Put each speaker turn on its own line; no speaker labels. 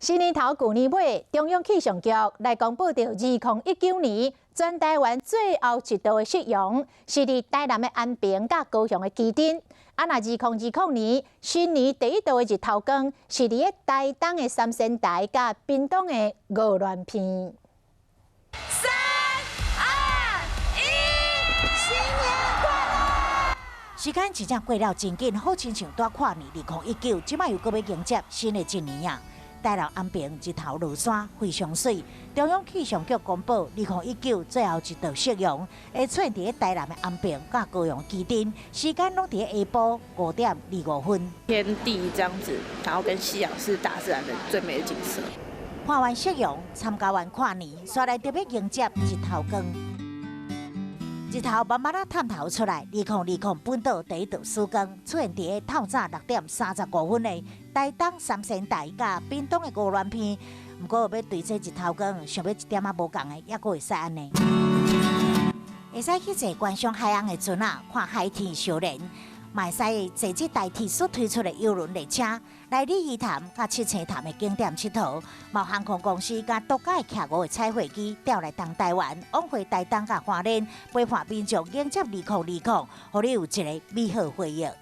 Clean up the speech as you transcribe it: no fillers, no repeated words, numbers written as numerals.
新年頭舊年尾，中央氣象局來公布著2019年全台灣最後一道的夕陽，是佇台南的安平佮高雄的旗津。啊，若2020年新年第一道的日頭光，是佇咧台東的三仙台佮屏東的鵝鑾鼻。
三、二、一，新年快樂！
時間真正過了真緊，好親像拄跨年2019，這擺又閣欲迎接新的一年啊！台南安平日頭落山非常媠，中央氣象局公布2019最後一道夕陽會出現佇咧台南的安平佮高雄旗津，時間攏佇咧下晡5點25分。
天地這樣子，然後跟夕陽是大自然的最美的景色。
看完夕陽，參加完跨年，煞來著欲迎接日頭光。日頭慢慢仔探頭出來，2020本島第一道曙光出現佇咧透早6點35分的台東三仙台佮屏東的鵝鑾鼻。毋過欲對這日頭光，想欲一點仔無仝的，猶閣會使按呢。會使去坐觀賞海岸的船仔，看海天相連。嘛會使坐這台鐵所推出的郵輪列車來鯉魚潭佮七星潭的景點𨑨迌。嘛有航空公司佮獨家的企鵝的彩繪機調來東台灣，往回台東佮花蓮，陪伴民眾迎接2020，予你有一個美好回憶。